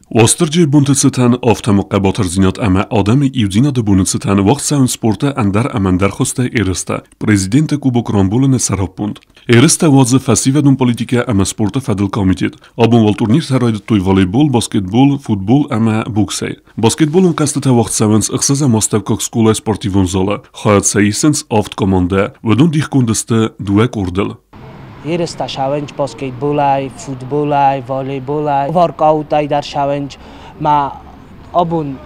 Уастырджийы бонты цытӕн, афтӕ ма хъӕбатырдзинад ӕмӕ адӕмы иудзинады боны цытӕн уагъд цӕуынц спорты ӕндӕр ӕмӕ ӕндӕр хуызтӕй ерыстӕ, Президенты Кубок рамбулыны сӕраппонд. Ерыстӕ уадзы фӕсивӕдон политикӕ ӕмӕ спорты фӕдыл комитет. Абон уал турниртӕ райдыдтой волейбол, баскетбол, футбол ӕмӕ боксӕй. Баскетболон хъӕзтытӕ уагъд цӕуынц ӕхсӕзӕм астӕуккаг скъолайы спортивон залы. Хайад сӕ исынц авд командӕ, уыдон дихгонд сты дыууӕ къордыл. Ерыстӕ сауӕнч баскетболӕй, футболӕй, волейболӕй, воркаутӕй дӕр сауӕнч. Ма абон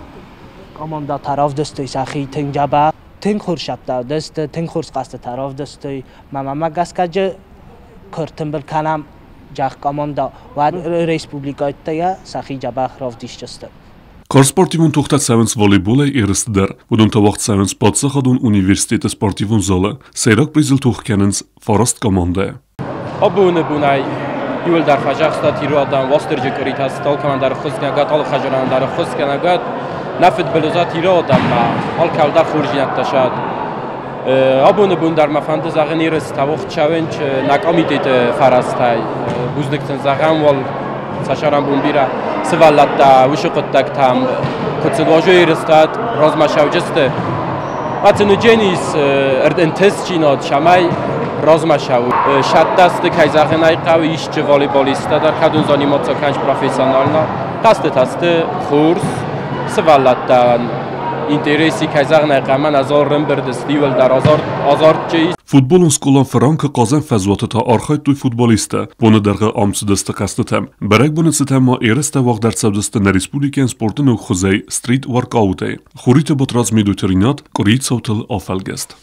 командӕтӕ равдыстой сӕхи тынг дзӕбӕх. Тынг хорз сӕттӕ тынг хорз хъӕзтытӕ равдыстой. Мӕ мамӕ гӕсгӕ куы ӕртымбыл кӕнӕм зӕгъ командӕ, уӕд республикӕтӕ сӕхи дзӕбӕх равдисдзысты. Карз спортивон тохтӕ цӕуынц волейболӕй ерысты дӕр. Уыдон та уагъд цӕуынц паддзахадон университеты спортивон залы. Сӕйраг призыл тох кӕнынц фараст командӕ. Абоны бонӕй иуылдӕр фӕзӕхстат ирон адӕм Уастырджы къуыритӕ алкӕмӕн дӕр ӕххуысгӕнӕгад, алы хӕдзарӕн дӕр ӕххуысгӕнӕгад. Нӕ фыдбылызат ирон адӕммӕ алкӕуыл дӕр хорздзинӕдтӕ сад. Абоны бон дӕр мӕ фӕнды зӕгъын ерыстӕ уагъд нӕ комитеты фӕрӕзтӕй. Бузныг сын зӕгъӕм уал цасарӕн бон бирӕ сывӕллӕттӕ уыцы хъуыддӕгтӕм куыд сын уазой ерыстӕ размӕ сӕуджысты. Ацыныдженис ӕнтыстджинад цӕмӕй размӕ сӕуы. Сӕттӕсты, кӕй зӕгъын ӕй хъӕуы, исчи волейболисттӕ дӕр, кӕд уын заниматься кӕныс профессионально. Хъӕзтытӕ сты хорз, сывӕллӕттӕн интереси, кӕй зӕгъын ӕй хъӕуы, мӕнӕ зал рымбырд сты иуылдӕр азартджы. Футболон скъола Фыранкы хъазӕн фӕзуаты та архайдтой футболисттӕ. Боны дӕргъы ам цыдысты хъӕзтытӕм. Бӕрӕгбоны цытӕн ма ерыстӕ уагъд ӕрцӕудзысты нӕ республикӕйӕн спорты ног хуызӕй стрит-воркаутӕй. Хуриты Батрадз, Медойты Ринат, къуырийы цаутыл афӕлгӕст.